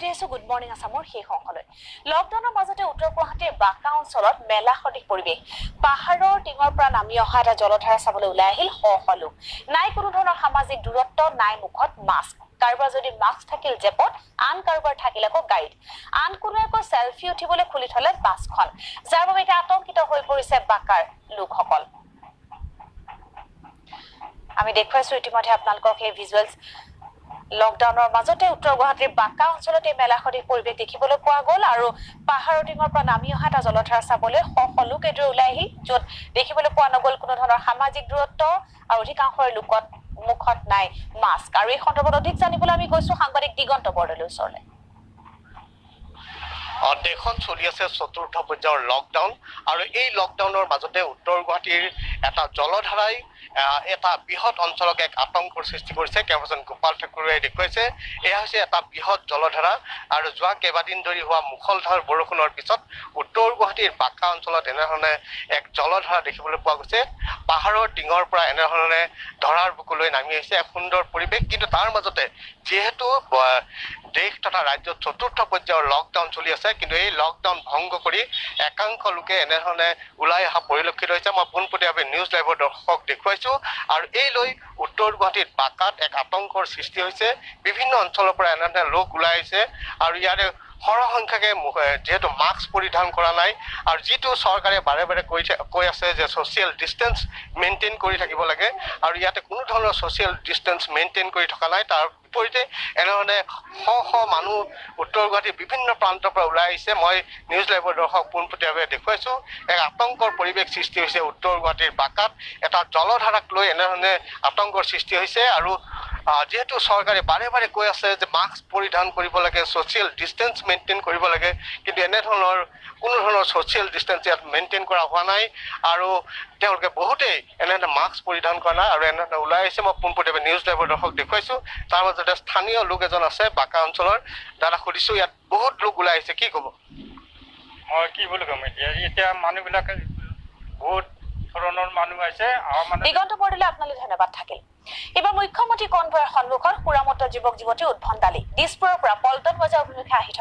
আহিছো good morning আছামৰ শেষ অংশলৈ। লকডাউনৰ মাজতে উত্তৰ গুৱাহাটীৰ বাঁকা অঞ্চলত মেলা সদৃশ পৰিৱেশ। পাহাৰৰ টিঙৰ পৰা নামি অহা এটা জলধাৰা চাবলৈ ওলাই আহিল শ শ লোক। নাই কোনো ধৰণৰ সামাজিক দূৰত্ব, নাই মুখত মাস্ক। কাৰোবাৰ যদি মাস্ক থাকিল জেপত, আন কাৰোবাৰ থাকিল আকৌ গাড়ীত, আন কোনোৱে আকৌ চেলফি উঠিবলৈ খুলি থলে বাছখন, যাৰ বাবে এতিয়া আতংকিত হৈ পৰিছে বাঁকাৰ লোকসকল। আমি দেখুৱাইছো ইতিমধ্যে আপোনালোকক সেই ভিজুৱেলছ। লকডাউনৰ মাজতে উত্তৰ গুৱাহাটীৰ বাঁকা অঞ্চলত এই মেলা সদৃশ পৰিৱেশ দেখিবলৈ পোৱা গ'ল আৰু পাহাৰৰ টিঙৰ পৰা নামি অহা এটা জলধাৰা চাবলৈ শ শ লোক এইদৰে ওলাই আহিল, য'ত দেখিবলৈ পোৱা নগ'ল কোনো ধৰণৰ সামাজিক দূৰত্ব আৰু অধিকাংশৰে লোকত মুখত নাই মাস্ক। আৰু এই সন্দৰ্ভত অধিক জানিবলৈ আমি গৈছো সাংবাদিক দিগন্ত বৰদলৈৰ ওচৰলৈ। দেশত চলি আছে চতুৰ্থ পৰ্যায়ৰ লকডাউন আৰু এই লকডাউনৰ মাজতে উত্তৰ গুৱাহাটীৰ এটা জলধাৰাই এটা বৃহৎ অঞ্চলক এক আতংকৰ সৃষ্টি কৰিছে। কেমেৰাজন গোপাল ঠাকুৰে দেখুৱাইছে, এয়া হৈছে এটা বৃহৎ জলধাৰা আৰু যোৱা কেইবাদিন ধৰি হোৱা মুষলধাৰ বৰষুণৰ পিছত উত্তৰ গুৱাহাটীৰ বাঁকা অঞ্চলত এনেধৰণে এক জলধাৰা দেখিবলৈ পোৱা গৈছে। পাহাৰৰ টিঙৰ পৰা এনেধৰণে ধৰাৰ বুকুলৈ নামি আহিছে, এক সুন্দৰ পৰিৱেশ। কিন্তু তাৰ মাজতে যিহেতু দেশ তথা ৰাজ্যত চতুৰ্থ পৰ্যায়ৰ লকডাউন চলি আছে, কিন্তু এই লকডাউন ভংগ কৰি একাংশ লোকে এনেধৰণে ওলাই অহা পৰিলক্ষিত হৈছে। মই পোনপটীয়াভাৱে নিউজ লাইভৰ দৰ্শকক দেখুৱাইছো আৰু এই লৈ উত্তৰ গুৱাহাটীত বাঁকাত এক আতংকৰ সৃষ্টি হৈছে। বিভিন্ন অঞ্চলৰ পৰা এনেধৰণে লোক ওলাই আহিছে আৰু ইয়াৰে সৰহ সংখ্যকে যিহেতু মাস্ক পৰিধান কৰা নাই আৰু যিটো চৰকাৰে বাৰে বাৰে কৈ আছে যে ছ'চিয়েল ডিষ্টেঞ্চ মেইনটেইন কৰি থাকিব লাগে আৰু ইয়াতে কোনো ধৰণৰ ছ'চিয়েল ডিষ্টেঞ্চ মেইনটেইন কৰি থকা নাই। তাৰ বিপৰীতে এনেধৰণে শ শ মানুহ উত্তৰ গুৱাহাটীৰ বিভিন্ন প্ৰান্তৰ পৰা ওলাই আহিছে। মই নিউজ লাইভৰ দৰ্শক পোনপটীয়াভাৱে দেখুৱাইছো, এক আতংকৰ পৰিৱেশ সৃষ্টি হৈছে উত্তৰ গুৱাহাটীৰ বাঁকাত। এটা জলধাৰাক লৈ এনেধৰণে আতংকৰ সৃষ্টি হৈছে আৰু যিহেতু চৰকাৰে বাৰে বাৰে কৈ আছে যে মাস্ক পৰিধান কৰিব লাগে, ছ'চিয়েল ডিষ্টেঞ্চ মেইনটেইন কৰিব লাগে, কিন্তু এনেধৰণৰ কোনো ধৰণৰ ছ'চিয়েল ডিষ্টেঞ্চ ইয়াত মেইনটেইন কৰা হোৱা নাই আৰু তেওঁলোকে বহুতেই এনেধৰণে মাস্ক পৰিধান কৰা নাই আৰু এনেধৰণে ওলাই আহিছে। মই পোনপটীয়াভাৱে নিউজ লাইভৰ দৰ্শক দেখুৱাইছো। তাৰ মাজতে স্থানীয় লোক এজন আছে বাঁকা অঞ্চলৰ, দাদা সুধিছো, ইয়াত বহুত লোক ওলাই আহিছে, কি ক'ব? মই কি বুলি ক'ম, এতিয়া এতিয়া মানুহবিলাকে বহুত ধৰণৰ মানুহ আহিছে আৰু মানে দিগন্ত বৰদলৈ, আপোনালৈ ধন্যবাদ থাকিল। এইবাৰ মুখ্যমন্ত্ৰী কনভয়ৰ সন্মুখত সুৰামত্ত যুৱক যুৱতী উদ্ভণ্ডালি। দিছপুৰৰ পৰা পল্টন বজাৰ অভিমুখে আহি